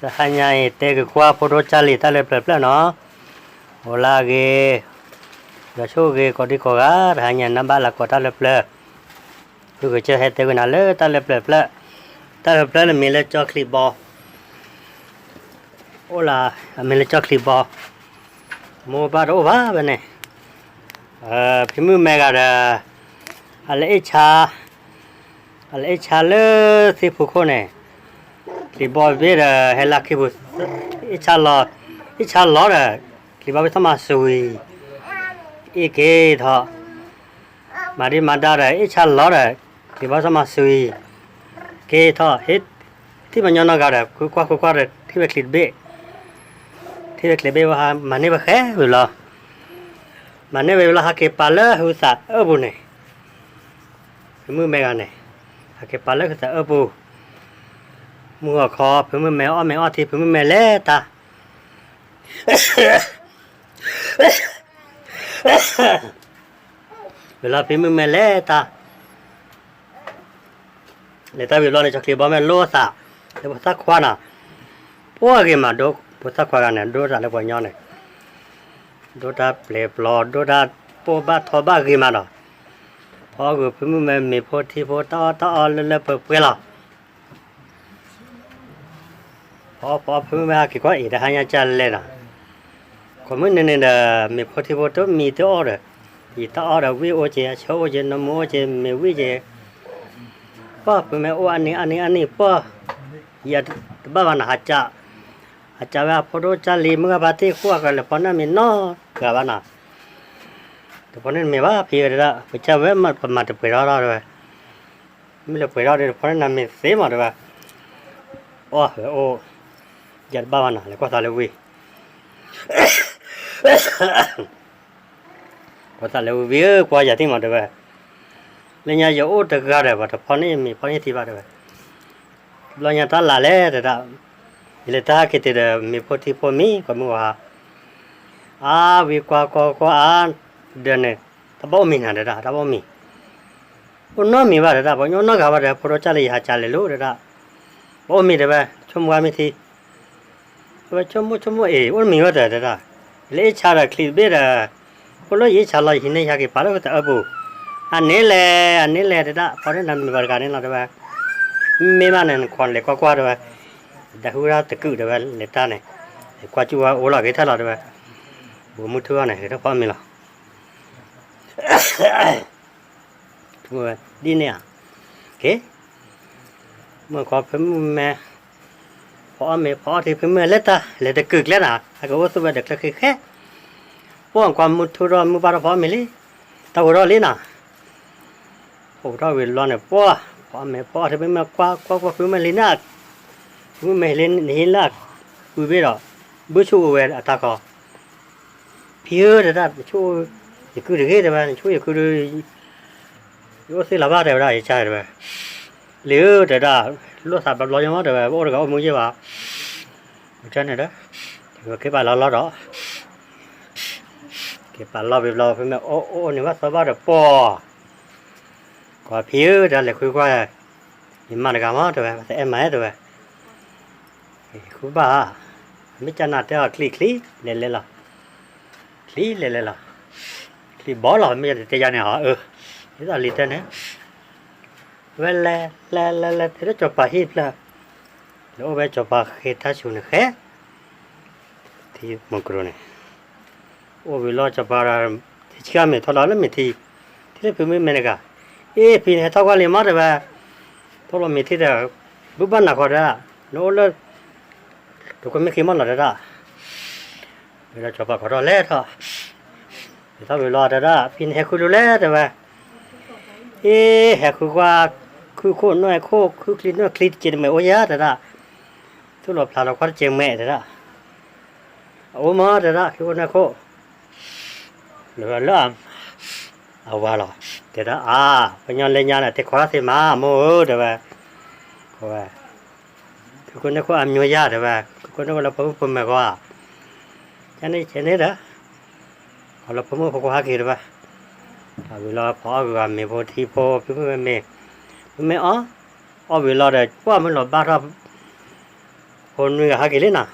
တဟါညါအံၤ တဲက့ၤကွၢ်ဖိဒိၣ်ကၢ်လံၤတၢ်လၢပျၢၤပျၢၤနီၤ, အိၣ်လၢအဂ့ၤ, ယွၤဆိၣ်ဂ့ၤကိးဒံကိးဂၤ, တဟါညါနၢ်ဘၣ်လၢကိးတၢ်လၢပျၢၤ, ဖုကစၢၢ်ဟဲတဲဝဲနၤလၢတၢ်လၢပျၢၤပျၢၤ, တၢ်လၢပျၢၤန့ၣ်မ့ၢ်လၢကၠီချံးဘီ အိၣ်လၢ, အမ့ၢ်လၢကၠီချံးဘီ, မိၢ်ပၢ်တအိၣ်ဘၣ်ဖဲန့ၣ်, ဖံမုၣ်မဲဂၤဒီး, အလဲၤအ့ၣ်ဆါ, အလဲၤအ့ၣ်ဆါလၢသ့ၣ်ဖူခိၣ်န့ၣ်, ချံးဘီဘ့ၣ်ဒီး ဟဲလၢခ့ပူၤ, အ့ၣ်ဆါလီၤ, အ့ၣ်ဆါလီၤဒီး, ချံးဘီဘ့ၣ်ထီၣ်မၤစဝံၤ, အ့ၣ်က့ၤထီၣ် မၤဒံးမၤဒါဒီး အ့ၣ်ဆါလီၤဒီး, ချံးဘီထီၣ်မၤစဝံၤ, က့ၤထီၣ်, ထံၣ်ပှၤညီနီတဂၤဒီး ဃုကွၢ်ဃုကွၢ်ဒီး ထံၣ်ဝဲချံးတဘ့ၣ်, ထံၣ်ဝဲချံးတဘ့ၣ်ဝဲဟး မၤန့ၢ်ဝဲဃဲဝံၤလီၤ, မၤန့ၢ်ဝဲဝံၤလီၤ ဟးက့ၤပာ်လၢဟုသးအၢပူၤန့ၣ်, ဖံမုၣ်မဲဂၤန့ၣ်, ဟးက့ၤပာ်လၢဟုသးအၢပူၤ, မုၢ်ဂီၤခီ ဖံမုၣ်မဲအီၣ်မ့ၤအီထံ ဖံမုၣ်မဲလဲၤတၢ် ဝံၤလီၤဖံမုၣ်မဲလဲၤတၢ်, လဲၤတၢ်ဝံၤဘျီန့ၣ် ကၠီချံးဘီမ့ၢ်လိၣ်သး, လၢဖိသၣ်ခွါနီၤ, ပှၢ်ဂ့ၤမးဒိ ဖိသၣ်ခွါဂၤန့ၣ် ဒိတၢ်လၢပှၤညီန့ၣ်, ဒိတၢ်ပျဲၤပျီ ဒိတၢ်ပိၢ်ဘၣ်ထီဘၣ်ဂ့ၤမးဒီး, ဖီအီၣ်ဂ့ၤဖံမုၣ်မဲမ့ၤဖိထံဖိ တၢ်အီၣ်တၢ်အီလၢလၢပှဲၤပှဲၤလီၤ ဖီအီၣ်ဖီအီၣ်ဖံမုၣ်မဲဟဲက့ၤကွၢ်အံၤ တဟါညါကလဲၣ်နီၤ, ကိးမုၢ်နံၤန့ၣ်ဒီး မ့ၤဖိထံဖိတမံၤတအိၣ်ဒီး, ယံာ်တၢ်အီၣ်ဒီးဝံၣ်အိၣ်က့ၤ အဆၢအိၣ်က့ၤ နမူအိၣ်က့ၤ မ့ၤဝံၣ်က့ၤ, ပှၢ်ဖံမုၣ်မဲအိၣ်အါနံၣ်အါနံၣ်အါနံၣ်ပှၢ်, ယတဘၣ်ဘၣ်နီၤ ဟးကး, ဟးကးဝဲအဖိဒိၣ်ကၢ်လံၤ မုၢ်ဂၤဖါတံၢ်ဃိၣ်အကလၢၤ ဖီနၢ်မ့ၤနီတဂၤဘၣ်နီၤ, တဖီန့ၣ်မ့ၤဘၣ်ဖံဝဲဒၣ် ပကၢ်ဝဲပမၤတပှဲၤထီၣ်ထီၣ်တဲဝဲ မ့ၢ်လၢပှဲၤထီၣ်ဒီး တဖီန့ၣ်နမ့ၤသ့မးတဲဝဲ, အီၣ်ဝဲအိၣ်, ယတဘၣ်ဘၣ်နီၤ လဲၤကွၢ်သးလၢဝံၤ, ကွၢ်သးလၢဝံၤဧၢ ကွၢ်ယၤသ့ၣ်မးတဲဝဲ, လၢညါယအိၣ်တဂၤဒီး ပှၤတဖီန့ၢ်မ့ၤဖီန့ၢ်ထံဘၣ်တဲဝဲ, ဘျီညါတၢ်လၢ်လဲၣ်တဲဒၣ်, ယလဲၤတၢ်ဟဲက့ၤတုၤဒီး မ့ၤဖိထံဖိမံၤ ကိးမုၢ်ဝါ အါဝံၤကွၢ်ကွၢ်ကွၢ်အါ, ဒီးန့ၣ်, တၢ်ဘၣ်အိၣ်မ့ၤနၤတဲဒၣ် တၢ်ဘၣ်အိၣ်မ့ၤ, အိၣ်နီတမံၤဘၣ်တဲဒၣ် ပှၤကညီနီတဂၤဘၣ်တဲ ဖိဒိၣ်ကၢ်လံၤယဟးကးလဲၤလိၤတဲဒၣ်, ဘၣ်အိၣ်မ့ၤတဲဝဲ ဆိကမိၣ်ဝဲမ့ၢ်ထံ, အဝဲဆိကမိၣ်ဆိကမိၣ်အ့ၣ် အိၣ်တမံၤဝဲတဲတဲဒၣ်, ယလဲၤအ့ၣ်ဆါဒီးချံးတဘ့ၣ်ဒီး, အိၣ်လၢယအ့ၣ်ဆါလီၤ ယဟံးန့ၢ်ယဟဲက့ၤပာ်လၢဟုသးအၢပူၤ, အန့ၣ်လဲၣ် အန့ၣ်လဲၣ်တဲဒၣ် ဖီန့ၢ်နမ့ၤဘၣ်တဂၤန့ၣ်လီၤတဲဝဲ, မ့ၢ်ဘၣ်န့ၣ် နခိးလဲၤကွၢ်ကွၢ်တဲဝဲ, ဒၣ်ဟူဒၣ်တကုာ်တဲဝဲ လဲၤတၢ်န့ၣ်, လဲၤကွၢ်ကၠူၣ်ဝဲအိၣ်လီၤဂ့ၤထဲလီၤတဲဝဲ, ဘိးမုၢ်ထူၣ်အီၤန့ၣ် ဂဲၤထီၣ်ဖီအီၣ်မ့ၤလီၤ ဒ်န့ၣ်ဧါ, က့ၤ, မုၢ်ခီဖံမုၣ်မဲ, ဖီအီၣ်မ့ၤ ဖီအီၣ်ထံဖံမုၣ်မဲလဲၤတၢ် လဲၤတကုာ်ကျဲနၤ ဟဲက့ၤအိၣ်သူၣ်ဝဲဒီးချၢဃံဃဲ, ပှၢ်ကွၢ်မုၢ်ထူၣ်ထီၣ်မုၢ်ဘၣ်ထီၣ်ဖီအီၣ်မ့ၤလံ, တၢ်ဂိၤထီၣ်လံနၤ အိၣ်ထီၣ်ဝံၤလီၤန့ၣ် ပှၢ်, ဖီအီၣ်မ့ၤ ဖီအီၣ်ထံဖံမုၣ်မဲကွၢ်ကွၢ်ကွၢ်ဖံမုၣ်မဲလံနၤ, ဖံမုၣ်မဲလံနဟံးလၢအကုာ်ဘ့ၣ်ဒီး, ဘုဆိၣ်အိၣ်ဝဲအတၢ်ခီ ဖံဧၢတဲဒၣ် နဆိၣ်ယကုာ်တဂ့ၤတဲဝဲ နဆိၣ်ယကုာ်ဒီး ယအိၣ်သ့လီၤဘၣ်တဲဝဲဒၣ် ယကါတဲဝဲ, လံဧၢတဲဒၣ်, လိၣ်သးဘျီဘျီညါမးတဲဝဲ ပအိၣ်တဂၤအိၣ်မူယဲၢ်ဘၣ်, ကန့ၣ်ဒီး, က့ၤပာ်လီၤလီၤဒီး, က့ၤပာ်လီၤဘျီဘျီ ဖံမုၣ်မဲအိၣ်အိၣ်န့ၣ်ဘၣ်သီဘၣ်ဒီးပှၢ်, ကွၢ်ဖံဧၢတဲဒၣ် လဲၤဃုကွၢ်, ယမါတဂၤမးတဲဝဲ ပသးအဲၣ်မၤအဲၣ်တဲဝဲ ဃုဘၣ်ဧါ, မ့ၢ်ကနၣ်တဲအီၤချံချံ လဲၤလဲၤလီၤ, ချံလဲၤလဲၤလီၤ, ချံဘီလီၤ မ့ၢ်ယတတဲယၤန့ၣ်ဟီ အၢ, ဒ်သိးလံတဲန့ၣ်, ဝဲလဲၤလဲၤလဲၤလဲၤ တုၤလၢစီၤပၤဟံၣ်တဖျၢၣ်, လဲၤအိၣ်ဝဲစီၤပၤဃ့ထါဆူၣ်န့ၣ်ဃဲ ထံမုၢ်ကရူၢ်န့ၣ်, အိၣ်ဝံၤလီၤစီၤပၤဒီး, ထံဆံးမ့ၢ်ထီၣ်လီၤလၢမ့ၢ်ထံ, ထံလၢဖံမုၣ်မဲတဂၤ, အ့ၣ် ဖံန့ၣ်ဟဲထီၣ်ကွၢ်လံမးတဲဝဲ, ထီၣ်လီၤမ့ၢ်ထံဒီး, ဘုဘၣ်နၤဃီတဲဒၣ်, နအိၣ်လၢ တကွဲမ့ၢ်ဃ့မးလီၤတဲဒၣ်, ဝံၤလီၤစီၤပၤခိးထီၣ်လဲၤထီၣ်, လဲၤထီၣ်ဝံၤလီၤတဲဒၣ် ဖံန့ၣ်ဟဲဃုလိၤလဲၣ်တဲဝဲ, အ့ၣ် ဟဲဃုကွၢ်, ခုၣ်ခိၣ်နွဲၣ်ခိၣ် ခုၣ်ချံနွဲၣ်ချံတက့ၢ်တမ့ၢ်အိၣ်ယၤတဲဒၣ်, သူၣ်လီၤဖျးလီၤကွၢ်တက့ၢ်မ့ၢ်တဲဒၣ်, အအိၣ်မးတဲဒၣ် ခုၣ်ခိၣ်နွဲၣ်ခိၣ် လၢလၢ အဝၤလီၤ, တဲဒၣ်အါ, ပှၤကညီလၢညါန့ၣ် တဲခိးတၢ်သ့မး မိၢ်ဧၢ တဲဝဲ, ခိးဝဲ, ခုၣ်ခိၣ်နွဲၣ်ခိၣ်အမျိုးယၤ တဲဝဲ, ခုၣ်ခိၣ်နွဲၣ်ခိၣ်လၢဖိမုၣ်ဖိမုၣ်ဂီၢ်ဧါ, ကန့ၣ်ကန့ၣ်ဒီး, ခီလၢဖိမုၣ်ဖိခွါဟဲက့ၤတဲဝဲ, အဝံၤလီၤဖီအီၣ်ဂ့ၤဂၤမ့ၤဖိထံဖိ ဖံမုၣ်မ့ၤ, မ့ၢ်အီၣ်, အီၣ်ဝံၤလီၤဒီး ပှၢ်မုၢ်လီၤဘၣ်ထီၣ် ဖိနွံဂၤဟးက့ၤလံနီၤ,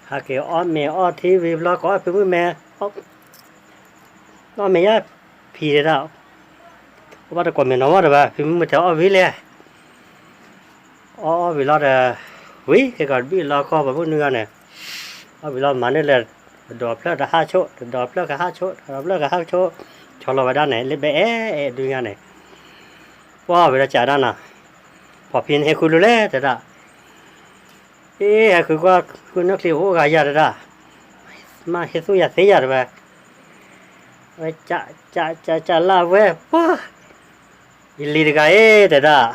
ဟးက့ၤအီၣ်မ့ၤအီထံဝံၤဘျီ ကိးဖုမုၣ်မဲ, အီၣ်မ့ၤယါဖံတဲဒၣ်, အီၣ်ဘၣ်တကိးမ့ၤနီၤမးတဲဝဲ, ဖုမုၣ်မဲတဲအီၣ်ဝံၤလဲၣ်, အီၣ်အီၣ်ဝံၤလီၤဒီး, ဝံၤက့ၤကီးတဘံၣ်လီၤခီ ပှၤဖိနွံဂၤန့ၣ်, အီၣ်ဝံၤလီၤမၤန့ၢ်လဲၣ်, တဒီးဖျၢၣ်တဟးဆိ, တဒီးဖျၢၣ်ကဟးဆိ, တဒီးဖျၢၣ်ကဟးဆိ, ဆီလီၤဝဲဒၣ်န့ၣ် လၢဘဲအဲၣ်အဲၣ်ဒုညါန့ၣ်, ပှၢ်ဝဲဒီးကးဒၣ်နီၤ, ပှၤဖံန့ၣ်ဟဲဃုလိၤလဲၣ်တဲဒၣ်, အ့ ဟဲဃုကွၢ် ဃုနၢ်ချံအိၣ်ဂၤယၤတဲဒၣ်, မ့ၢ်ဟ့ၣ်သူၣ်ယၤသ့ယၤတဲဝဲ, ဝဲကးကးကးကးလၢဝဲ ပှၢ် ယလံၤတဂၤအ့တဲဒၣ်,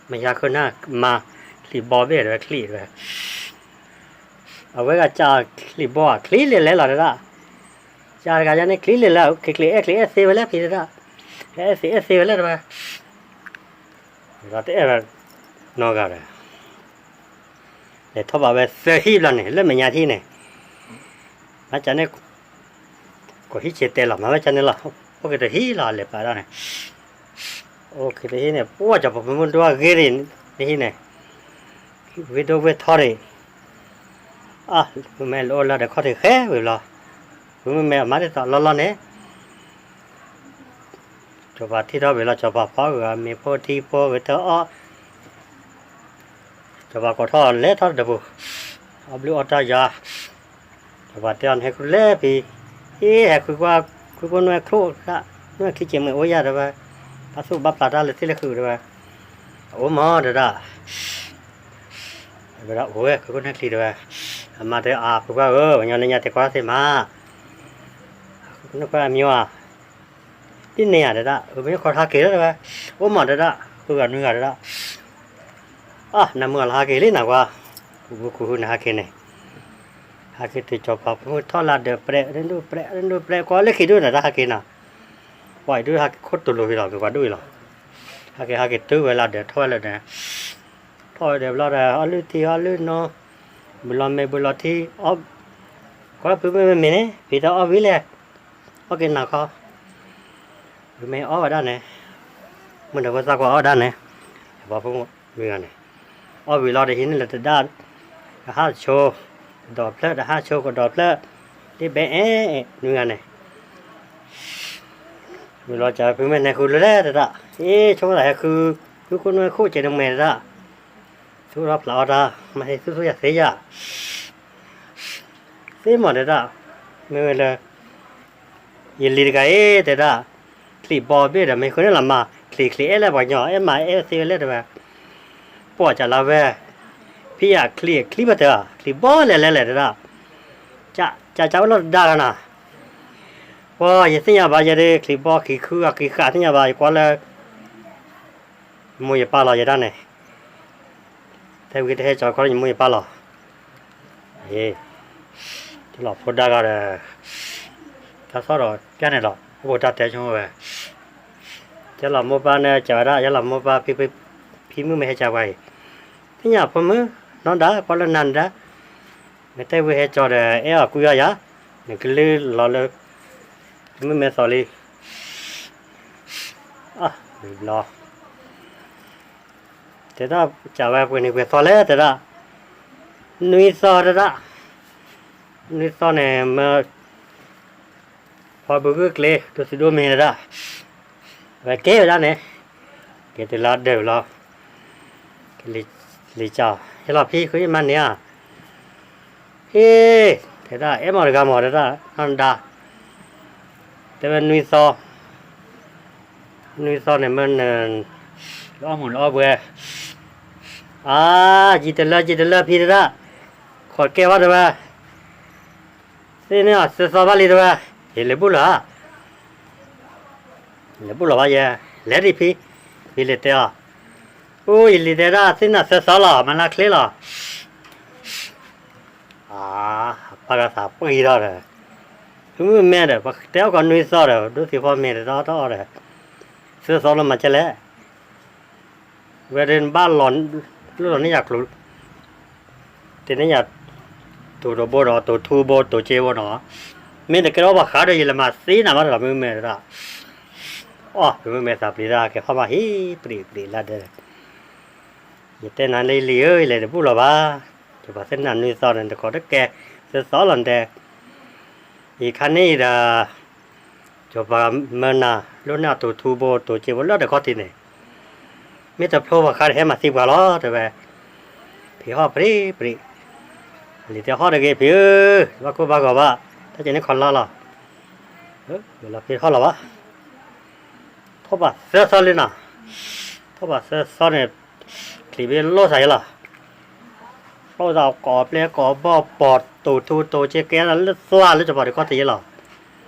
မ့ၢ်ယၤဃုနၢ်မါ, ချံးဘီဘ့ၣ်တဲဝဲချံးတဲဝဲ, အဝဲဂၤကးချံးဘီ ချံးလဲၤလဲၤလီၤတဲဒၣ်, ကးတဂၤယၤန့ၣ် ချံးလဲၤလဲၤ ချံးအဲၣ်ချံးအဲၣ်သ့ဝဲလဲၣ်ဖံတဲဒၣ်, အဲၣ်သ့အဲၣ်သ့ဝဲလဲၣ်တဲဝဲ, ဒီးတအဲၣ်ဝဲနီတဂၤဒီး လဲၤထီၣ်ဘၣ်ဝဲသၢဟံၣ်ဘျီန့ၣ် လၢမဲာ်ညါထံၣ်န့ၣ်, မၤကန့ၣ်, ကိးဟံၣ်ဆံးတဲလီၤ မၤဝဲကန့ၣ်လီၤ, အိၣ်က့ၤတဟံၣ်လီၤ လဲၤပာ်ဒၣ်န့ၣ်, အိၣ်က့ၤတဟံၣ်န့ၣ် ပှၢ်ကၠီၤပၤဖိမုၣ်ဒိၣ်အဂ့ၤဒ်န့ၣ်, တဟံၣ်န့ၣ်, ဝ့ၢ်ဒိၣ်ဝ့ၢ်ထီဒံး, အါ မ့ၢ်လၢအိၣ်လၢဒီးခီၣ်ထံးဃဲဝံၤဘျီ, မ့မ့ၢ်အမါဒ်သိးလီၤလီၤန့ၣ် ကၠီၤပၤထံၣ်ထီၣ်ဝံၤလီၤ ကၠီၤပၤဖီဂုာ်မ့ၤဖိထံဖိဂုာ်တၢ်အီၣ်, ကၠီၤပၤကိးထီၣ်လဲၤထီၣ်တပူၤ, အီၣ်ဘျုးအီၣ်တၢ်ယၤ, ကၠီၤပၤတဲအီၤန့ၣ် ဟဲဃုလဲၤဖံ, အ့ ဟဲဃုကွၢ် ဃုကိၣ်နွဲၣ်ချိၣ်, နွဲၣ်ချံက့ၤမ့ၢ်အိၣ်ယၤတဲဝဲ, ဘၣ်သူၣ်ဘၣ်ဖျါတၢ်လၢသ့ၣ်လၢဃုာ်တဲဝဲ, အအိၣ်မးတဲဒၣ် ဝဲဒၣ်အိၣ်ဝဲ ဃုကိၣ်နွဲၣ်ချံတဲဝဲ, အမါတဲအါ ဃုကွၢ်ဧၢ ပှၤညီလၢညါတဲကွၢ်သ့မး, ဃုကိၣ်နွဲၣ်ခွါအမံၤဧါ, ဒ်န့ၣ်ဧါတဲဒၣ် မ့ၢ်ခီဟးက့ၤလီၤတဲဝဲ, အိၣ်မးတဲဒၣ် ဃုဂၤနွံဂၤတဲဒၣ်, အါ နမုၢ်လၢဟးက့ၤလံနၤကွၢ်, ကူကူဃုနၤဟးက့ၤန့ၣ်, ဟးက့ၤတုၤကၠီၤပၤဖိထီၣ်လၢဒၢးပြဲး ဒၢးပြဲး ဒၢးပြဲး ကွၢ်လၢခံဒုနၤတၢ်ဟးက့ၤနၤ, ပှၤအံၤဒုးဟးက့ၤခိၣ်တူၢ်လိာ်ဖံလီၤ မ့ၢ်ပှၤဒိၣ်အံၤလီၤ, ဟးက့ၤဟးက့ၤတုၤဝဲလၢဒၢးထီၣ်ဝဲလၢဒၢး, ထီၣ်ဝဲဒၢးဘျီဒီး အီၣ်လုၢ်ထံအီၣ်လုၢ်နီၤ, ဘုလီၤမ့ၤဘုလီၤထံ, ကွၢ်ဖုမ့ၢ်မ့ၢ်န့ၣ် ဖံတဲအီၣ်ဝံၤလဲၣ်, အီၣ်က့ၤနၤခီ ဖုမ့ၢ်အီၣ်ဝဲဒၣ်န့ၣ်, မုၢ်ဒီးဖိသၣ်ကွၢ်အီၣ်ဒၣ်န့ၣ်, ပှၤဖိမုၣ်မုၢ်ဂၤန့ၣ်, အီၣ်ဝံၤလီၤဒီးဟံးန့ၢ်လၢတဒါ, ကဟးဆိ, ကဒီးဖျၢၣ်တဟးဆိကဒီးဖျၢၣ်, ဒ်ဘဲအဲၣ်အဲၣ်နွံဂၤန့ၣ်, ဝံၤလီၤကးဖုမ့ၢ်နဲဃုလၢလဲၣ်တဲဒၣ်, အ့ ဆိကမိၣ်သးဟဲဃု, ဃုခိၣ်နွဲၣ်ခိၣ်ကဲးနမဲာ်တဲဒၣ်, သူၣ်ထီၣ်ဖျးအီၣ်တၢ်, မ့ၢ်ဟဲသူၣ်သူၣ်ယၤသ့ယၤ သ့မးတဲဒၣ်, မ့ၢ်ဝဲလၢ ယလံၤတဂၤအံၤတဲဒၣ်, ချံးဘီဘ့ၣ်ဒီး မ့ၢ်ဃုန့ၣ်လီၤမး, ချံးချံးအဲၣ်လၢပှၤညီ အဲၣ်မးအဲၣ်သ့ဝဲလဲၣ်တဲဝဲ, ပှၢ်ကးလၢဝဲ, ဖံယၤချံးချံးဘၣ်တၢ်, ချံးဘီလဲၤလဲၤလဲၣ်တဲဒၣ်, ကးကးအိၣ်လီၤတဒါလီၤနၤ, ပှၢ်ယသ့ၣ်ညါဘၣ်ယဲဒၣ် ချံးဘီခံခုဂၤခံဃာ် သ့ၣ်ညါဘၣ် ယကွၢ်လၢ ယမိၢ်ယပၢ်လီၤယဲဒၣ်န့ၣ်, တဲဝံၤတဟဲကၠီၤခီလၢယမိၢ်ယပၢ်လီၤ, ယလီၤဖိဒါဂၤဒီး, တၢ်သီၣ်ဒီးကၢ်န့ၣ်လီၤ အိၣ်တၢ်တဲဆိဝဲ, ယလီၤမိၢ်ပၢ်န့ၣ် ကးဝဲဒၣ် ယလီၤမိၢ်ပၢ် ဖံမုၢ်မ့ၢ်ဟဲကးပှၤအံၤ, သ့ၣ်ညါဖိမုၣ်, နီၢ်ဒါ ကွၢ်လၢနၤန့ၣ်ဒါ, နတဲဝံၤဟဲကၠီၤဒီး အဲၣ်အီၤကွံအီၤယၤ, နကလုၢ်လီၤလၢ, ဖံမုၢ်မဲာ်သီလံ အဘျီ, တဲဒၣ်ကးဝဲပှဲၤနံၤပှဲၤသီလဲၣ်တဲဒၣ်, နွံသီတဲဒၣ်, နွံသီန့ၣ် မ့ၢ်, ဖီဘုဂုၢ်ကျ့ ဒိၣ်သုဒိၣ်မ့ၢ်တဲဒၣ်, ဝဲကဲဝဲဒၣ်န့ၣ်, ကဲတုၤလၢဒၢးလီၤ, လံၤကး, ဟဲလီၤဖံဃုမၤန့ၢ်ဧါ ဟ့ၣ်, တဲဒၣ် အဲၣ်မးတဂၤမး တဲဒၣ် နီၢ်ဒါ, တဲဝဲနွံသီ, နွံသီန့ၣ်မ့ၢ်န, လၢအီၣ်မူးလၢအီၣ်ဘှဲ, အါ, ယံာ်တလၢ ယံာ်တလၢဖံတဲဒၣ်, ခိးကဲဘၣ်တဲဝဲ, သ့ၣ်န့ၣ်အီၤသၢသီဘၣ်လံတဲဝဲ, ယလဲၤဘူၣ်လီၤဧါ လဲၤဘူၣ်လီၤဘၣ်ယဲ, လဲၤဒံးဖံ, ဖံလဲၤတဲအီၤ, အိၣ်ယလံၤတဲဒၣ် သ့ၣ်နၤသၢသီလီၤ မၤလၢချ့လီၤ, အါ, ပၢ်ဂၤသးပှံၢ်ထီၣ်ဒီး, ဖုမုၣ်မဲဒီး ပတဲအီၣ်ကီးနွံသီဒီး ဒိၣ်သံဖီမ့ၤဒီးတၢ်အီၣ်တၢ်အီဒီး, သၢသီလီၤမၤကဲလဲၣ် ဝဲဒၣ်နဘၣ်လီၤ, လီၤန့ၢ်ယၤကျိၤ, တန့ၢ်ယၤ, တိၤတဘိဒီး တိၤထူဘိ တိၤစ့ဘိနီၤ, မ့ၢ်တကဲထီၣ်ဘၣ်ဃးဒီး ယလဲၤမၤသ့နၤဘၣ်ဒီး မုၢ်မဲတဒၣ်, အီၣ် မုၢ်မဲသးပျံၤတၢ် ကဲဖီၣ်မးဟံၣ် ပျံၤပျံၤလၢဒဲ ယတဲနၤလံလံဧၢ, ယလဲၤတဘူၣ်လီၤဘၣ်. စီၤပၤသ့ၣ်နၤနုၤသီန့ၣ် တကိးတကဲ, သၢသီလီၤတဲ, ယခါန့ၣ်အံၤဒီး စီၤပၤမၢနၤ လၢန့ၣ်အတိာ်ထူဘိတိာ်စ့ဘိလၢတခီၣ်ထံးန့ၣ်, မ့ၢ်တဖျိဘၣ်ဃါဒီးဟဲမၤသံပှၤလီၤ တဲဝဲ. ဖံးဟီၣ်ပြံပြံ, လံၤတဲဟီၣ်တဂ့ၤဖံးဧၢ, ဘၣ်ကိၢ်ဘၣ်ဂီၤဘၣ်, တၢ်ကဲန့ၣ်ခီလါလီၤ. ဝံၤလီၤဖံးဟီၣ်လီၤဘၣ်. ထီၣ်ဘၣ်သၢသီလံနီၤ, ထီၣ်ဘၣ်သၢသီန့ၣ်, ချံးဘ့လိၣ်သးယဲလီၤ. လိၣ်သးကိးပျဲကိးဘီၣ် ပိာ်တိာ်ထူတိာ်စ့ကဲလၢသွါလၢစီၤပၤတခီၣ်ထံးယဲလီၤ.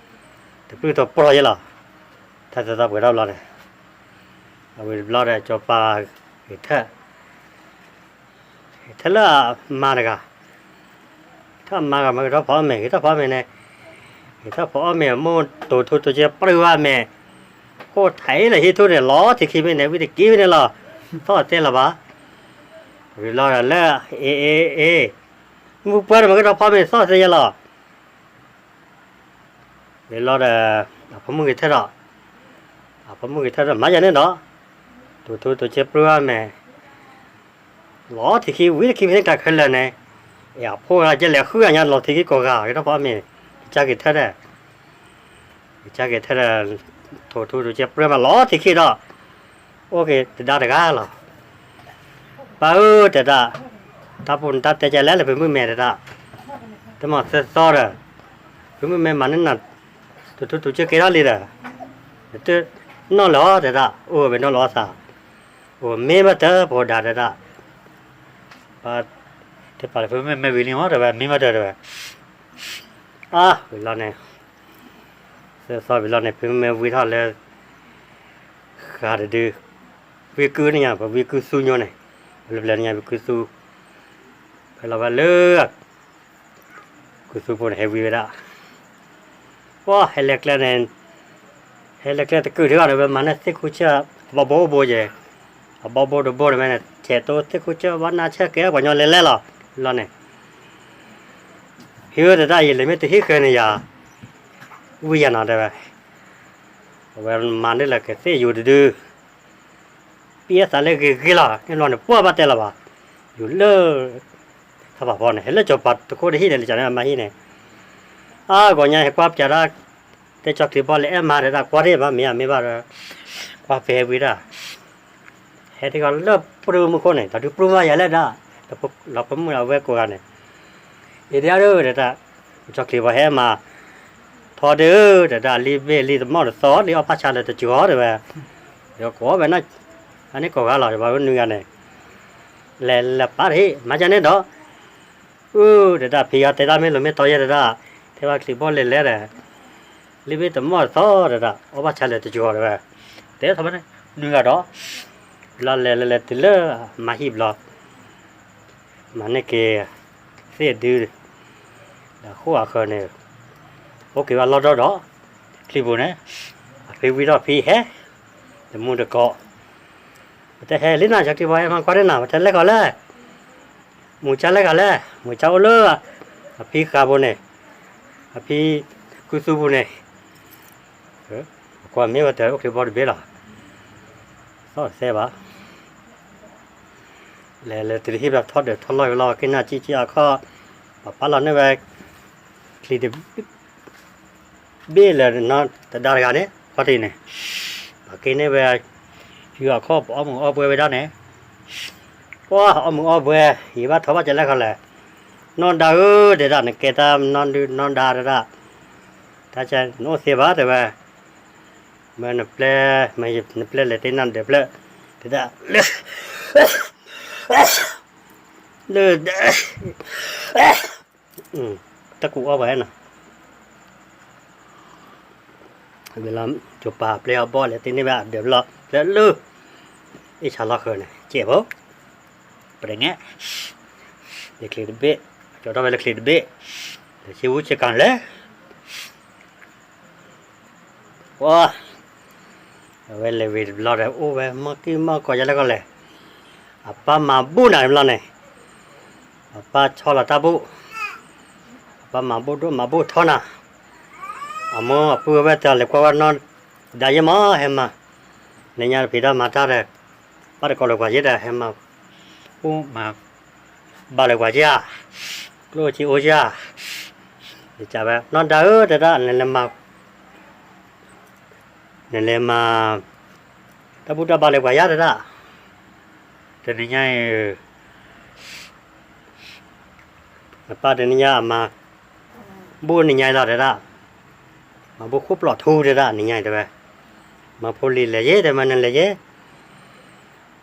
တပျုၢ်တပျီၢ်ယဲလီၤ. တၢ်သၢသီပှဲၤထီၣ်ဘျီန့ၣ်, အဝံၤတဘျီဒီး စီၤပၤဂဲၤထၢၣ် ဂဲၤထၢၣ်လၢအမါတဂၤ, ထၢၣ်မါဂၤမ့ၢ်ဂဲၤထီၣ်ဖီအီၣ်မ့ၤ, ဂဲၤထီၣ်ဖီအီၣ်မ့ၤန့ၣ်, ဂဲၤထီၣ်ဖီအီၣ်မ့ၤ မိၢ်တိာ်ထူတိာ်စ့ပြၢဝဲမ့ၤ, အိၣ်ထဲးလၢဟံၣ်ထူၣ်န့ၣ် လီၤထံးခံမ့ၢ်န့ၣ် ဝံတက့ၢ်မ့ၢ်န့ၣ်လီၤ. သီၣ်တဲလီၤဘၣ်. ဝံၤလီၤဒီးလၢ အ့ အ့ အ့ မုၢ်ပှၢ်တမ့ၢ်ဂဲၤထီၣ်ဖီအီၣ်မ့ၤ သီၣ်တဲယဲလီၤ. ဝံၤလီၤဒီး အဖိမုၣ်ဂဲၤထၢၣ်ဒီး, အဖိမုၣ်ဂဲၤထၢၣ်ဒီး မၤယၤန့ၣ်ဒီး, တိာ်ထူတိာ်စ့ပြၢဝဲမ့ၤ, လီၤထံးခံဝံတခံဖဲန့ၣ်တၢ်ခဲလၢာ်န့ၣ်, အဖိဂၤကလဲၤဃုအညါ လီၤထံးခံကိးဂၤ ဂဲၤထီၣ်ဖီအီၣ်မ့ၤ, ကစၢ်ဂဲၤထၢၣ်ဒီး, ကစၢ်ဂဲၤထၢၣ်ဒီး, တိာ်ထူတိာ်စ့ပြၢမ့ၤ လီၤထံးခံဒီး, အိၣ်က့ၤတဒါတဂၤလီၤ. ပၢ်ဧၢ တဲဒၣ်, တၢ်ပူၤနတၢ်တဲကလဲၣ်လၢဖုမုၣ်မဲာ်တဲဒၣ်, တမ့ၢ်သၢသီဒီး, ဖုမုၣ်မဲာ်မၤန့ၢ်နၤ, တိာ်ထူတိာ်စ့ကဲထီၣ်လံဒီး, နတနီၣ်လၢၤအီၤတဲဒၣ်, အိၣ်ဝဲနီၣ်လၢၤအီၤသး, အိၣ်မ့ၢ်ဘၣ်တၢ်ပှၤဒါတဲဒၣ်, တဲပာ်လၢဖုမုၣ်မဲာ်ဝံၤလံမ့ၢ်တဲဝဲ မ့ၢ်ဘၣ်တၢ်တဲဝဲ, အါ ဝံၤလီၤန့ၣ်, သၢသီဝံၤလီၤန့ၣ် ဖုမုၣ်မဲာ်ဝံထီၣ်လၢ ဃာ်တဒု, ဝံကုန့ၣ်ညါ ပဝံကုသူညိန့ၣ်, ပလၢပျၢၤန့ၣ်ညါ ဝံကုသူ, ဖဲလီၤဝဲလၢ ကုသူဖိန့ၣ် ဟဲဝံဝဲဒၣ်, ပှၤဟဲလဲၤကျဲန့ၣ်, ဟဲလဲၤကျဲတကုာ်တဂၤန့ၣ် ဝဲမၤန့ၢ်သ့ၣ်ခူဆၢၣ် အဘီဘိအိၣ်ဘိယဲၢ်, အဘီဘိတဘိန့ၣ်ဝဲန့ၣ် ဆဲးတိသ့ၣ်ခူဆၢၣ် ဘၣ်နၢ်ဆၢကဲပှၤညီလဲၤလဲၤလီၤ, လီၤန့ၣ် ဖံဧၢ တဲဒၣ် ယလဲၤမ့ၢ်တဟံၣ်ဃဲန့ၣ်ယၤ, ဝံယၤနီၤတဲဝဲ, အဝဲမၤန့ၢ်လၢကသ့ၣ်ယိၤတဒု, ပျဲသးလၢဂ့ၤဂ့ၤလီၤ န့ၣ်ဘျီန့ၣ် ပှၢ်ဘၣ်တဲလီၤဘၣ်, ယိၤလၢ ထီၣ်ဖးဖီန့ၣ် ဟဲလၢစီၤပၤတခိၣ်တဟံၣ်န့ၣ် လၢကန့ၣ်အမါဟံၣ်န့ၣ်, အါ ဂီၤညါဟဲကွၢ်ပျးဒၣ်, တဲကၠီချံးဘီလဲၤအဲၣ်မါတဲဒၣ် ကွၢ်ဒ့ၣ်မး မ့ၢ်အမ့ၢ်ဘၣ်ဒီး, ကွၢ်ဖဲဟဲဝံဒၣ် ဟဲထံၣ်ကီးလၢပြူမူခိၣ်န့ၣ် တၢ်ဒုးပြူမးယၤလဲၣ်ဒၣ်, လီၤပမုၣ်အဝဲကိးဂၤန့ၣ်, အ့ၣ်ဒ်အါဒၣ်တဲဒၣ်, ကၠီချံးဘီဟဲမါ, ထီဒုးတဲဒၣ် လံဘ့ၣ်လံတမီၢ်တသီ လံအီၣ်ဖးဆါလၢတကီၤတဲဝဲ, ဒီးကိးဝဲနၤ, အန့ၣ်ကိးဂၤလီၤ ယဘၣ်ဝဲနွံဂၤန့ၣ်, လဲၤလဲၤပာ်တဟ့ၣ် မၤကန့ၣ်ဒီး, အၢ တဲဒၣ် ဖံဂၤတဲဒၣ်မ့ၢ်လိၤမ့ၢ်တီယဲတဲဒၣ်, ထဲဘၣ်ချံးဘီလဲၤလဲၤဒီး, လံဘ့ၣ်တမီၢ်တသီတဲဒၣ် အီၣ်ဖးဆါလၢတကီၤတဲဝဲ, တဲထီၣ်ဝဲန့ၣ်, နွံဂၤဒီး, ဘျီလဲၤလဲၤလဲၤတုၤလၢမါဟံၣ်ဘျီ မၤန့ၢ်က့ၤသ့ၣ်ဒု, ဒီးဃိၣ်အဃၢၤန့ၣ်, အိၣ်က့ၤဘၣ်လီၢ်ဒီဒီး, ချံပူၤန့ၣ်, အဖံဝံထီၣ်ဖံဟဲ, တမူတကိး, ပတဲဟဲလံနၤ ကၠီချံးဘီဟဲမါ ကွၢ်ဒ့ၣ်နၤ ပတဲလဲၤကီးလဲၣ်, မုၢ်ကၠါလဲၤကီးလဲၣ် မုၢ်ကၠါအိၣ်လၢ, အဖံဃာ်ပူၤန့ၣ်, အဖံ, ကုသူပူၤန့ၣ် ပကွၢ်မ့ၢ်ဝဲတၢ်အိၣ်ချံးဘီတဘ့ၣ်လီၤ, သီၣ်သဲဘၣ်, လဲၤလဲၤတုၤလၢဟံၣ်ဘျီထီၣ်ဒၢးထီၣ်လီၢ်ဝဲလီၤ က့ၤနၢ်ကံကံအခီၣ်, ပပာ်လီၤန့ၢ်ဝဲ, ချံးတဘ့ၣ်လၢနီၢ်တဒါတဂၤန့ၣ် ခီၣ်ထံးန့ၣ်, ပက့ၤန့ၢ်ဝဲ, ဖံဂၤအခီၣ်ပအီၣ်မုာ်အီၣ်ဘှဲဝဲဒၣ်န့ၣ်, ပှၤအီၣ်မုာ်အီၣ်ဘှဲ, ယဘၣ်ထီၣ်ဘၣ်ကလဲၤခီလဲၣ်, နီၢ်ဒါဧၢ တဲဒၣ် နကဲတၢ်နီၢ်ဒုနီၢ်ဒါတဲဒၣ်, တၢ်ကဲနအိၣ်သ့ဘၣ်တဲဝဲ, မ့ၢ်နပျဲ, မ့ၢ်နပျဲလဲၤတ့ၢ်နၢ်ဒၢးဖျၢၣ်, တဲဒၣ်, လၢ, လၢ, တၢ်ကူအီၣ်ပှၤဟဲနီၤ, ဝံၤလီၤ, စီၤပၤပျဲအီၣ်ဘီၣ်လဲၤတ့ၢ်န့ၢ်ဘၣ်အဒၢးဖျၢၣ်လၢ, အ့ၣ်ဆါလီၤဃၢၤန့ၣ် ကဲးဖိ, ပတငဲ, လၢချံးတဘ့ၣ်, ကၠီထီၣ်ဝဲလၢချံးတဘ့ၣ်, လၢဆ့ဝူဆ့ကၤလဲၣ် ပှၤ, အဝဲလဲၤဝံၤတဘျီဒီး အိၣ်ဝဲမီၢ်ကံၢ်မီၢ်ကီးယလဲၣ်ကီးလဲၣ်, အပၢ်မၤဘူၣ်နၤတဘျီန့ၣ်, အပၢ်ဆီလီၤတၢ်ဘူၣ်, အပၢ်မၤဘူၣ်ဒိၣ်မၤဘူၣ်ထီနၤ, အမိၢ်အပုၢ်ဝဲတၢ်လဲၤကွၢ်ဝဲနီၢ်ဒါယဲၢ်မး ဟဲမၤ, လၢညါတဖံးတၢ်မၤတၢ်ဒီး, ဘၣ်တကိးလၢပှၤယဲၢ်ဒီးဟဲမၤ, မၤဘၣ်လၢပှၤဧါ, ကျိၣ်စ့အိၣ်ဧါ, ယကဝဲ နီၢ်ဒါဧၢ တဲဒၣ် နလဲၤမၤ နလဲၤမၤ တၢ်ဘူၣ်တၢ်ဘါလၢပှၤယါ တဲဒၣ်, တနံၤညါအံၤ နပၢ်တနံၤညါအမၤ ဘူၣ်နံၤညါအံၤလီၤ တဲဒၣ်, မၤဘူၣ်ခိၣ်ပျီၣ်ထူ တဲဒၣ် နံၤညါအံၤ တဲဝဲ, မၤဖိလံၤလဲၤယဲ တဲမၤနလဲၤယဲ,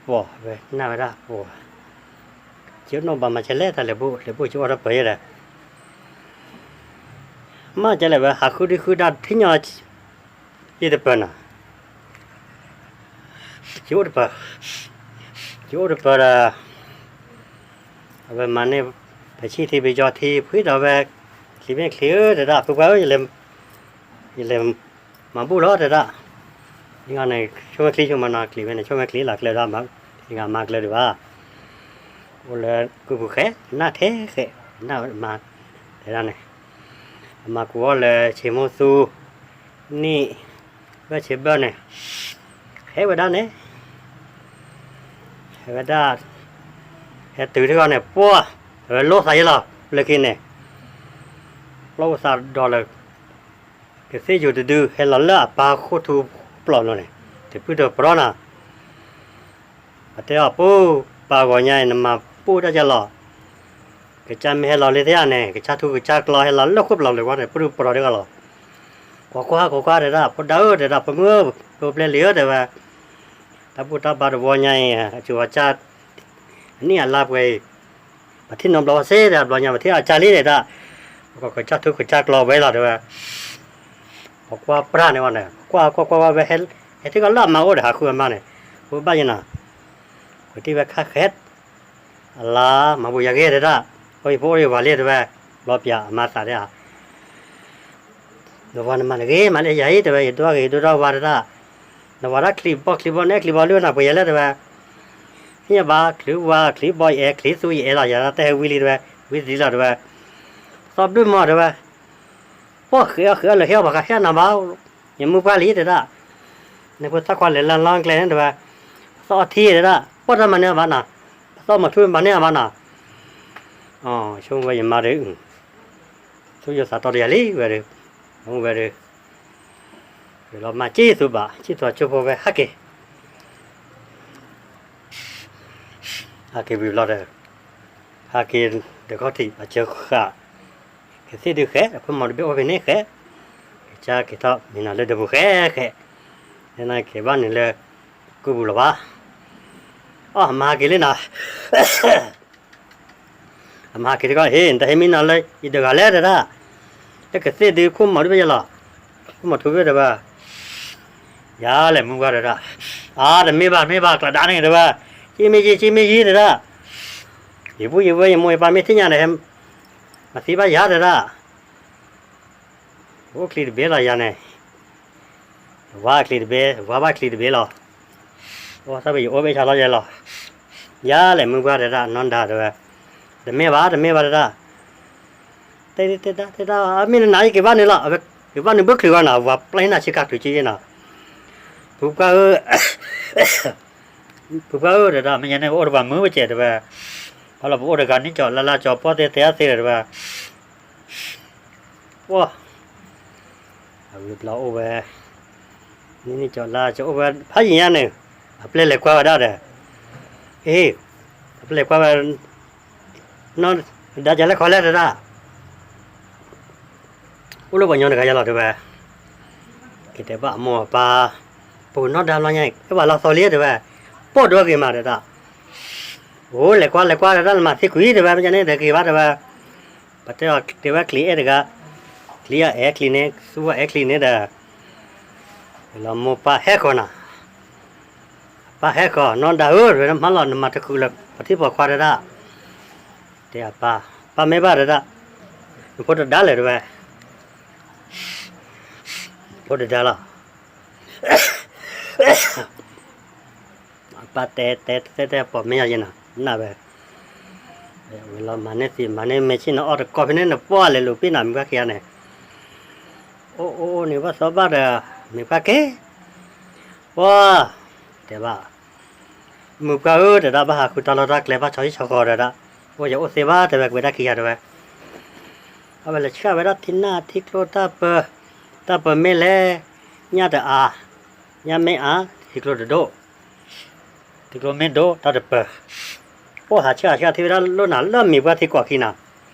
ပှၤဝဲနၢ်ဝဲဒၣ် ပှၤ ကၠိနီၢ်ဘၣ်မၤကဲလဲၣ် တၢ်လဲၤဘူၣ် လဲၤဘူၣ်ကၠိအိၣ်တပၢၢ်ယဲဒီး မ့ၢ်ကဲလဲၣ်ဝဲ ဟးဃုဒုဃုဒါထံၣ်ညီ ယတပၢၢ်နီၤ, ယအိၣ်တပၢၢ်, ယအိၣ်တပၢၢ်ဒီး အဝဲမၤန့ၢ် ပဆံၣ်ထံ ပယီၤထံ ဖှံဒီးဝဲ ချံမ့ၢ်ချံဧၢ တဲဒၣ် ဖုပှၢ်ဧၢ ယလဲၤ မၤဘူၣ်လီၤ တဲဒၣ်, န့ၣ် ဆိကမိၣ်ချံဆိကမိၣ်နီၤ ချံဝဲန့ၣ် ဆိကမိၣ်ချံလီၤကျၢၤဒီး မၤ မၤကျၢၤဒံးဘၣ်, အိၣ်လၢကုၢ်ပူၤဃဲ နၢ်ထဲဃဲ နၢ်မၤ တဲဒၣ်န့ၣ်, အမၤကူးအီၤလၢဆ့မိၢ်သူ န့ၣ် ဘၣ်ဆ့ဘၢၣ်န့ၣ် ဟဲဝဲဒၣ်န့ၣ် ဟဲဝဲဒၣ် ဟဲတုၤထံဂီၢ်န့ၣ် ပှၢ် အဝဲလိၣ်သးယဲလီၤ လၢခံန့ၣ် ပျီၢ်အိၣ်သးဒီးလၢ ကသ့ၣ်ယိၤတဒု ဟဲလီၤလၢအပၢ်ခိၣ်ထူပျီၢ်လိၤန့ၣ် တပုၢ်တပြီနီၤ ပတဲအီၤ ပူ ပၢ်ဂီၤညါအံၤ နမၤဘူၣ်တၢ်ကလီၤ, ကစၢ်မ့ၢ်ဟဲလီၤလၢသ့ၣ်ဧါန့ၣ် ကစၢ်ထူကစၢ်ကျီဟဲလီၤလၢခိၣ်ပျီၢ်လၢဝဲန့ၣ် ပဒုပရီတဂၤလီၤ. ကွၢ်ကွၢ်ကွၢ်ကွၢ်တဲဒၣ် ဖိဒါဧၢ တဲဒၣ် ဖိမုၣ်ဧၢ ဖိပျဲၢ်လံၤဧၢ တဲဝဲ, တၢ်ဘူၣ်တၢ်ဘါတဝီညါအံၤ အစူၤအစၢ် အနံၣ်အလါပှဲၤအံၤ ပထံၣ်နီတဘျီဘၣ်စ့ၢ် တဲဘျီညါ ပထံၣ်အစၢ်လံ တဲဒၣ်, ပကစၢ်ထူကစၢ်ကျီဝဲလီၤ တဲဝဲ, ပကွၢ်ပြၢ်န့ၣ်ဝဲန့ၣ် ကွၢ်ကွၢ်ကွၢ်ဝဲ ဟဲထံၣ်ကီးလၢအမါအိၣ်ဒီး ဟးဃုအမါန့ၣ်, ပဘၣ်ယဲနီၤ, ပထံၣ်ဝဲခါဃဲ အလါ မၤဘူၣ်ယၤဂ့ၤတဲဒၣ်, အိၣ်ယဖိအိၣ်ယဝၤလံတဲဝဲ, ဘျီပၠးအမါသးဒၣ်ဧါ, နဝၤနမၤတဂ့ၤ မၤလၢယၤအံၤတဲဝဲ, ယဒိၣ်ဂ့ၤယဒိၣ်ဒိၣ်ဝါတဲဒၣ်, နဝၤဒၣ်ချံးဘီချံးဘီန့ၣ် ချံးဘီလၢနပှဲၤယၤလဲၣ်တဲဝဲ, ဟ့ၣ်ယဘၣ် ချံးဝါချံးဘီယအဲၣ် ချံးသူယအဲၣ်လီၤ ယၤတၢ်ဟဲဝံလံတဲဝဲ, ဝံလံလီၤတဲဝဲ, သီဘျုးမီၤတဲဝဲ, ပှၢ်ဃဲအီၤဃဲအီၤလၢဟ့ၣ်အီၤဘၣ်ဃးဟ့ၣ်အနၤဘၣ် ယမုၢ်ပှၢ်လံတဲဒၣ်, နဖိသၣ်ခွါလဲၤလၢလီၢ်ကျဲန့ၣ်တဲဝဲ, သီၣ်အထံတဲဒၣ် ပှၢ်တၢ်မၤန့ၢ်အဘၣ်နီၤ, ပသီၣ်မၤထူမၤန့ၢ်အဘၣ်နီၤ, ဆိကမိၣ်ဝဲယမါဒီး, သူၣ်ယိာ်သးတီတယၤလံဝဲဒီး, ဝဲဒီး, ဝဲလီၤမၤကံၣ်သူဘၣ် ကံၣ်သူအကၠိဖိဝဲဟးက့ၤ ဟးက့ၤဝံၤဘျီဒီး, ဟးက့ၤဒီးခီၣ်ထံး အစၢဃာ်, ကသ့ၣ်ဒုးဃဲ အဖိမၤတဘ့ၣ်အိၣ်ဖဲန့ၣ်ဃဲ, ကစၢ်က့ၤထီၣ်မ့ၢ်နၤလၢဒၢးပူၤဃဲဃဲ, နက့ၤဘၣ်န့ၣ်လၢ ကုၢ်ပူၤလီၤဘၣ်, အီၣ်မၤဟးက့ၤလံနီၤ အမၤဟးက့ၤတကီၢ် ဟ့ၣ် နတၢ်ဟ့ၣ်မ့ၢ်နီၤလၢယဒၢးဂၤလဲၣ်တဲဒၣ်, လၢကသ့ၣ်ဒုးခိၣ်မီၤဒုးဘၣ်ယဲလီၤ, ခိၣ်မီၤထူဝဲတဲဝဲ, ယၤလဲၣ်မုၢ်ဝါတဲဒၣ်, အါ တမ့ၢ်ဘၣ် တမ့ၢ်ဘၣ် ကျးဒါန့ၣ်တဲဝဲ, က့မ့ၢ်ယံၤ က့မ့ၢ်ယံၤတဲဒၣ်, ယဘူၣ်ယဝဲ ယမိၢ်ယပၢ်မ့ၢ်သ့ၣ်ညါန့ၣ် မၤသံဘၣ်ယၤတဲဒၣ်, အိၣ်ချံတဘ့ၣ်လီၤယၤန့ၣ်, ဝါချံတဘ့ၣ် ဝါဘၣ်ချံတဘ့ၣ်လီၤ, အိၣ်သၣ်ဝဲယအိၣ်ဘ့ၣ်ဆါလီၤယဲလီၤ, ယၤလဲၣ်မုၢ်ဝါတဲဒၣ် နီၢ်ဒါတဲဝဲ, တမ့ၢ်ဘၣ် တမ့ၢ်ဘၣ်တဲဒၣ်, တဲတဲတဲဒၣ် မ့ၢ်နနၤယက့ၤဘၣ်န့ၣ်လီၤ, က့ၤဘၣ်န့ၣ်ဘၣ်ချုးဂီၢ်နီၤ ဝၤပျၢ်ဟံၣ်နၤဆ့ကၤချုးက့ယဲနီၤ, ဖုပှၢ်ဧၢ ဖုပှၢ်ဧၢ တဲဒၣ် မ့ၢ်ညါန့ၣ် ပအိၣ်တပှၤမုၢ်ပကဲတဲဝဲ, ဘၣ်လီၤပအိၣ်တဂၤန့ၣ်ကၠီၤလၢ်လၢ်ကၠီၤပီၢ်သ့သ့သ့တဲဝဲ, ပှၢ်, အဝံၤဘျီအိၣ်ဝဲ, န့ၣ်န့ၣ်ကၠီၤလၢ်ကၠီၤအိၣ်ဝဲ ဖးယံၤညါန့ၣ်, အပျဲၢ်လဲၤကွၢ်ဝဲဒၣ်ဒီး, အ့, အပျဲၢ်လဲၤကွၢ်ဝဲ, နီၢ်ဒါကလဲၤခီလဲၣ်တဲဒၣ် အိၣ်လၢပှၤညီတဂၤယၤလီၤတဲဝဲ, က့ၤတဲဘၣ်အမိၢ်အပၢ်, ပနီၢ်ဒါဘျီညါ အဲၣ်ပှၤလီၤသီလံတဲဝဲ, ပိာ်ဒိဂ့ၤမးတဲဒၣ်, အိၣ်လဲၤကွၢ်လဲၤကွၢ်တဲဒၣ် နမၤသံကွံာ်တဲဝဲ မ့ၢ်ကန့ၣ်တဂ့ၤဘၣ်တဲဝဲ, ပတဲအီၤတဲဝဲချံအဲၣ်တဂၤ, ချံအအဲၣ်ချံန့ၣ် သူဝဲအဲၣ်ချံန့ၣ်ဒီး, လီၤမိၢ်ပၢ်ဟဲဃီၤနၤ ပၢ်ဟဲဃီၤ နီၢ်ဒါဧၢ မၤလီၤနမၤတဃုာ်လၢ ပထံၣ်ပိာ်ခွါတဲဒၣ်, တဲအပၢ်, ပၢ်မ့ၢ်ဘၣ်တဲဒၣ်, နဖိတဒါလဲၣ်တဲဝဲ, ဖိတဒါလီၤ, အပၢ်တဲတဲတဲတဲပိာ်မ့ၢ်ယၤယဲနီၤ နၢ်ဝဲ, ဝဲလီၤမၤန့ၢ်သံမၤန့ၢ်မဲာ်ဆ့ၣ်နီၤ အီၣ်တကိးဖဲန့ၣ် နပှၢ်လဲၤလူၤပ့ၢ်နီၤ မုၢ်ပှၢ်ခံဂၤန့ၣ်, အိၣ်အိၣ်အိၣ်န့ၣ်ဘၣ်သီဘၣ်ဒီး, မုၢ်ပှၢ်က့ၤ, ပှၢ်, တဲဘၣ် မုၢ်ပှၢ်ဧၢ တဲဒၣ် ဘၣ်ဟးဃုတၢ်လီၢ်တၢ်ကျဲ ဘၣ်ဆီဟံၣ်ဆီဃီ တဲဒၣ်, အိၣ်ယအိၣ်သ့ဘၣ် တဲဝဲ ကဝဲဒၣ်ခံဂၤ တဲဝဲ, အဝဲလဲၤဆှၣ်ဝဲဒၣ်ထံနၢ်ထံကျိတၢ်ပၢ, တၢ်ပၢမ့ၢ်လဲၣ်, ညၣ်တအါ, ညၣ်မ့ၢ်အါ, ထံကျိတဒိၣ်, ထံကျိမ့ၢ်ဒိၣ် တၢ်တပၢ, အိၣ်ဟးဆှၣ်ဟးဆှၣ်ထံဝဲဒၣ်လိၣ်နၤလၢမံၤပှၢ်ထံကွၢ်ခံနၤ,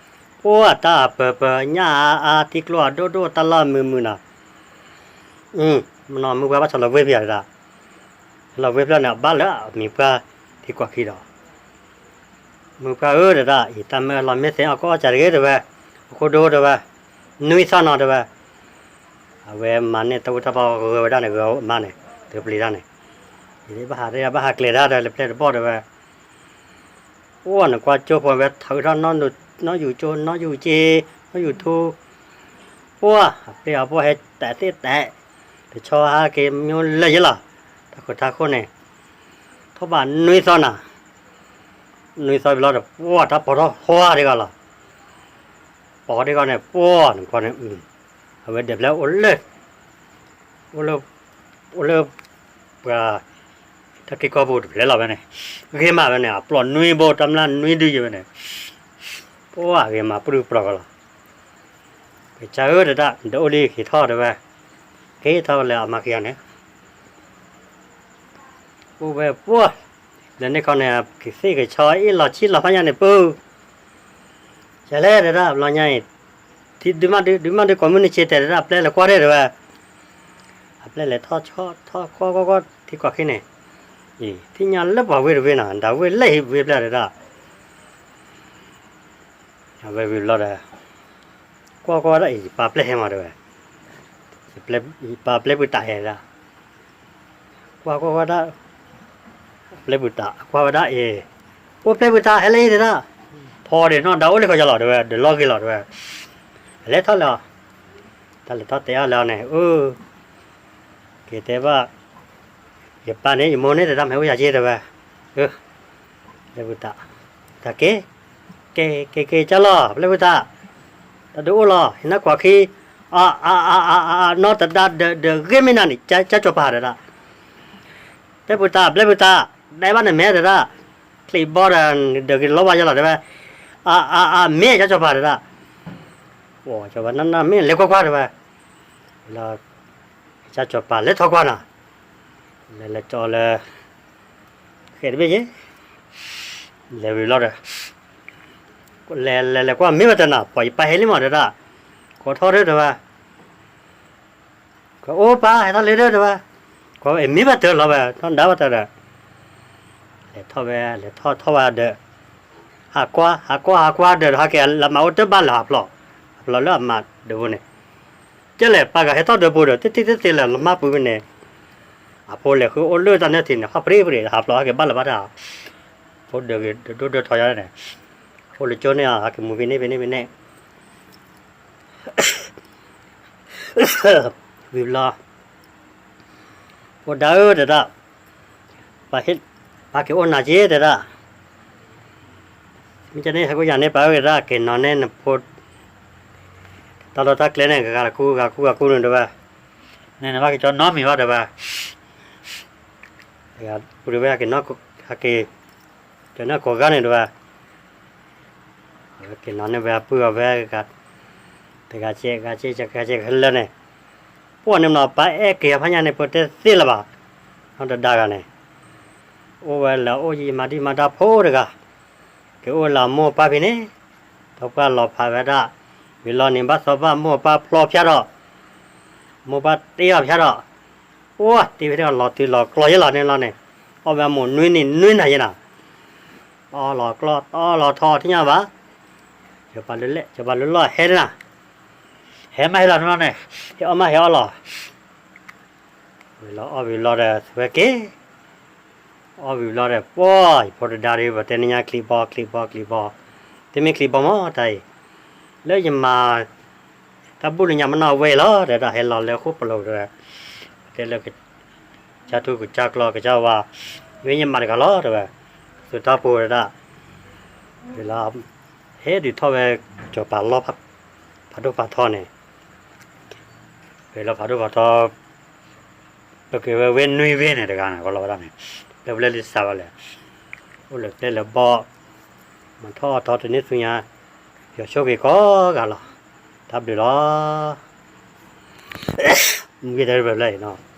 အိၣ်အတၢ်အပၢပၢ ညၣ်အါအါ ထံကျိအဒိၣ်ဒိၣ် တၢ်လီၢ်မုာ်မုာ်နၤ, မနီၤမုၢ်ပှၢ်ဘၣ်ဆီလီၤဝ့ၢ်ဖဲဒၣ် လီၤဝ့ၢ်ဖျၢၣ်န့ၣ် အဘၣ်လၢအမံၤပှၢ်ထံကွၢ်ခံဒီး, မုၢ်ပှၢ်ဧၢ တဲဒၣ်, အံၤတၢ်မ့ၢ်လီၤမ့ၢ်သ့ အီၣ်ကီၢ်အီၣ်ကၢ်တဂ့ၤ တဲဝဲ, အခိၣ်ဒိ တဲဝဲ, နွံသီနီၤ တဲဝဲ, အဝဲမၤန့ၢ်တၢ်အူတၢ်ပီဂၢၤဝဲဒၣ်န့ၣ် ဂၢၤအမါန့ၣ် တပျံၤတၢ်န့ၣ်, ယဘၣ်ဟး ဘၣ်ဟးကျဲၤတၢ်ဒီး လဲၤပျဲတဘီၣ် တဲဝဲ, အိၣ်နကွၢ်ကၠိဖိဝဲ ထုးထီၣ် နီၣ်ယူၤကၠိ နီၣ်ယူၤက့, နီၣ်ယူၤထူ, ပှၢ် အပျဲၢ်အဘီၣ်ဟဲတဲာ်သ့ၣ်တဲာ်, တဆီဟဲက့ၤမ့ၢ်လၢယဲလီၤ, တၢ်ခိၣ်တၢ်ခိၣ်န့ၣ်, ထီၣ်ဘးနွံသီနၤ, နွံသီဘျီဒီး ပှၢ် တၢ်ပိာ်ထီၣ်ဟီဒ့ဂီၤလီၤ, ပိာ်ထီၣ်ဒ့ဂီၤန့ၣ် ပှၢ် နကွၢ်န့ၣ်, အဝဲဒၣ်ဖျဲၣ်အိၣ်လၢ အိၣ်လၢ အိၣ်လၢ ပှၤ တၢ်က့ၢ်ကီၢ်ပူၤတဖျဲၣ်လီၤဝဲန့ၣ်, ဂ့ၤမးဝဲန့ၣ် အပျီၢ်နွံဘိ တၢ်မျၢ်နွံဒုယဲဝဲန့ၣ်, ပှၢ်ဂ့ၤမး ပှၢ်ဒုပျီၢ်ကီလီၤ, ကစၢ်ဧၢ တဲဒၣ် ဒီးအိၣ်လံက့ၤထီၣ် တဲဝဲ, က့ၤထီၣ်လၢအမါခံဂၤန့ၣ် အိၣ်ဝဲပှၢ်, လၢန့ၣ်ခီန့ၣ် ကသ့ၣ်ကဆီအ့ၣ်လီၤဆံၣ်လီၤဖးညါန့ၣ်ပူၤ, ကလဲၣ် တဲဒၣ် ဘျီညါအံၤ, ဒုးမးဒုး ဒုးမးဒုး ကိးမုၢ်နံၤဆ့တဲ တဲဒၣ် ပျဲလၢကွၢ်ဒ့ၣ် တဲဝဲ, အပျဲၢ်လဲၤထီၣ်ဆီထီၣ်ကွၢ်ကွၢ်ကွၢ်ထံကွၢ်ခံန့ၣ်, အံၤ ထံၣ်ညါလၢပှၤဝ့ၢ်တဝ့ၢ်နီၤ ဒၣ်ဝ့ၢ်လဲၣ်ဟံးဝ့ၢ်ပျဲၢ် တဲဒၣ် အဝဲဝံၤဘျီဒီး ကွၢ်ကွၢ်ဒၣ်အံၤ ယပၢ်ပျဲၢ်ဟဲမး တဲဝဲ, ယပၢ်ပျဲၢ်ပုၢ်တၢ်ဟဲဒၣ်, ကွၢ်ကွၢ်ကွၢ်ဒၣ် ပျဲၢ်ပုၢ်တၢ် ကွၢ်ဝဲဒၣ်အံၤ, အိၣ်ပျဲၢ်ပုၢ်တၢ်ဟဲလၢအံၤ တဲဒၣ်, ဖီဒ့ၣ်နီၢ် ဒၣ်အိၣ်လၢခီယလီၤ တဲဝဲ ဒီးလီၢ်ဂ့ၤလီၤ တဲဝဲ, လဲၤထီၣ်လၢအီၤ, တၢ်လဲၤထီၣ်တဲအီၤလၢအီၤန့ၣ် အၢ က့ၤတဲဘၣ် ယပၢ်န့ၣ် ယမိၢ်န့ၣ် တဲဒၣ် မ့ၢ်အိၣ်ယၤက့ တဲဝဲ, ပျဲၢ်ပုၢ်တၢ်, တၢ်က့ၤ, က့ၤက့ၤက့ၤကၢ်လီၤ ပျဲၢ်ပုၢ်တၢ်, တၢ်ဒုးအိၣ်လီၤ ဟ့ၣ်နၢ်ကွၢ်ခံ, အအအအအအ နီၢ်တဒါဒီးဒီးဂ့ၢ်မ့ၢ်နၤန့ၣ် ကၢ်ကၠီၤပၤ တဲဒၣ်, ပျဲၢ်ပုၢ်တၢ် ပျဲၢ်ပုၢ်တၢ်, ဒဲးဘၣ်န့ၣ်မ့ၢ် တဲဒၣ်, ချံးဘီဒီး ဒီးက့ၤလီၤဘၣ်ယလီၤ တဲဝဲ, အအအအ မ့ၢ်ကၢ်ကၠီၤပၤ တဲဒၣ်, ကၠီၤပၤနနၢ်မ့ၢ်လဲၤကွၢ်ကွၢ် တဲဝဲ, လၢ ကၠီၤပၤလဲၤထီၣ်ကွၢ်နၤ, လဲၤလဲၤကၠီလၢ ဃဲၣ်တဘ့ၣ်ယဲ, လဲၤဝံၤလီၤဒီး လဲၤလဲၤလဲၤကွၢ်မ့ၢ်ဘၣ်တၢ်နၤ ပှၤယပၢ်ဟဲလံမး တဲဒၣ်, ကိးထီၣ်ဒီး တဲဝဲ, ကအိၣ်ပၢ် ဟဲထီၣ်လံဒီး တဲဝဲ, ကမ့ၢ်ဘၣ်တၢ်လီၤဝဲ ထီၣ်ဒါဘၣ်တၢ်ဒီး လဲၤထီၣ်ဝဲ လဲၤထီၣ်ထီၣ်ဝဲဒီး ဟးကွၢ် ဟးကွၢ် ဟးကွၢ်ဒီး ဟဲက့ၤလၢမၤအိၣ်တဘၣ်လၢဟးဖျိး, ဟးဖျိးလၢအမၤဒၢးပူၤန့ၣ်, ကဲလဲၣ် ပၢ်ဂၤဟဲထီၣ်ဒၢးပူၤဒီး တသ့တသ့လၢလီၤမၢ်ပူၤန့ၣ်, အဖိလဲၤဃုအိၣ်လၢတၢ်နၢထံးန့ၣ် ဟးပြ့ပြ့ ဟးဖျိးဟဲက့ၤဘၣ်လၢၤဘၣ်တၢ်, ဖိဒၢးဂ့ၤဒိၣ်ဒိၣ်ထီယါန့ၣ်, အဖိလၢကၠိန့ၣ် ဟဲက့ၤမူဖဲန့ၣ်ဖဲန့ၣ်ဖဲန့ၣ် ဝံၤဘျီ, ဖိဒါဧၢ တဲဒၣ်, ပၢ်က့ၤအိၣ်နၤက့ တဲဒၣ်, မ့ၢ်ကန့ၣ် ဟဲကိးယၤန့ၣ် ပၢ်ဝဲဒၣ် က့ၤနီၤန့ၢ်နဖိ တၢ်လီၢ်တၢ်ကျဲန့ၣ် ဂၤဂၤကူ ဂၤကူဂၤကူန့ၣ် တဲဝဲ, န့ၣ်နဘၣ်က့ၤကၠီနီတမံၤဘၣ် တဲဝဲ, ပူၤတဲဝဲ ဟဲက့ၤနီၤ ဟဲက့ၤ ကၠီနီၢ်ကိးဂၤန့ၣ် တဲဝဲ, က့ၤနီၤန့ၢ်ဝဲအပုၢ်အဝဲၢ် တဂၤကဲ ဂၤကဲ ဂၤကဲခဲလၢာ်န့ၣ်, ပှၢ်န့ၣ်မနီၤ ပၢ်အဲၣ်က့ၤအဖးညါန့ၣ် ပတဲသ့လၢၤဘၣ်, နီၢ်တဒါဂၤန့ၣ်, အိၣ်ဝဲလၢအအိၣ်ယံၤမၤဒံးမၤဒါဖိတဂၤ, က့ၤအိၣ်လၢအမိၢ်အပၢ်ဖဲန့ၣ်, ဒီးပှၢ်လီၤဖးဝဲဒၣ်, ဝံၤလီၤန့ၣ် ဘၣ်စီၤဘၣ်မိၢ်အပၢ်ဖျီဖျါထီၣ်, မိၢ်ပၢ်တ့အီၤဖျါထီၣ်, အိၣ်တ့ဝဲတဂၤလီၤတုၤလီၤကျီယဲလီၤန့ၣ်လီၤန့ၣ်, အီၣ်ဝဲအမိၢ်နွံနံၤနွံနၤယဲနၤ တီလီၤကျီ တီလီၤထီ ထံၣ်ညါဘၣ်, ကၠီၤပၤလၢလီၢ်ဟဲနၤ, ဟဲမးဟဲလီၤန့ၣ်လီၤန့ၣ်, ဟဲအီၣ်မးဟဲအီၣ်လီၤ, ဝံၤလီၤအီၣ်ဝံၤလီၤဒီး သုဝဲက့ၤ, အီၣ်ဝံၤလီၤဒီး ပှၢ် ယဖိတဒါဒီး ပတဲနညါချံးဘီ ချံးဘီ ချံးဘီ, တမ့ၢ်ချံးဘီမးတၢ်အံၤ, လၢယမၤ တၢ်ဘူၣ်လၢညါမနီၣ်ဝဲအံၤလီၤ တဲဒၣ်ဟဲလီၤလၢဃိၣ်ပလီၢ်တဲဝဲ, တဲလၢ ကစၢ်ထူကစၢ်ကျီၢ်ကစၢ်ဝါ, မ့ၢ်ယမၤတဂၤလီၤတဲဝဲ, သုတၢ်ပူၤတဲဒၣ်, ဝံၤလီၤ, ဟဲဒုးထီၣ်ဝဲ, ကၠီၤပၤလီၢ်, ဖးဒိၣ်ဖးထီန့ၣ်, ဝံၤလီၤဖးဒိၣ်ဖးထီ ပက့ၤဝဲဝ့ၢ်နွံဝ့ၢ်န့ၣ်တဂၤန့ၣ် ကလီၤဝဲဒၣ်န့ၣ်, လၢပလဲလံစးဝဲလဲၣ်, အိၣ်လၢကျဲလၢဘီ, မၤထီၣ်အီၣ်ထီတန့ၢ်ဆူညါ, ယွၤဆိၣ်ဂ့ၤကိးဂၤလီၤ. တၢ်ဘျုးလီၤ. မ့ၢ်ဂ့ၤတၢ်ရၢၢ်လၢ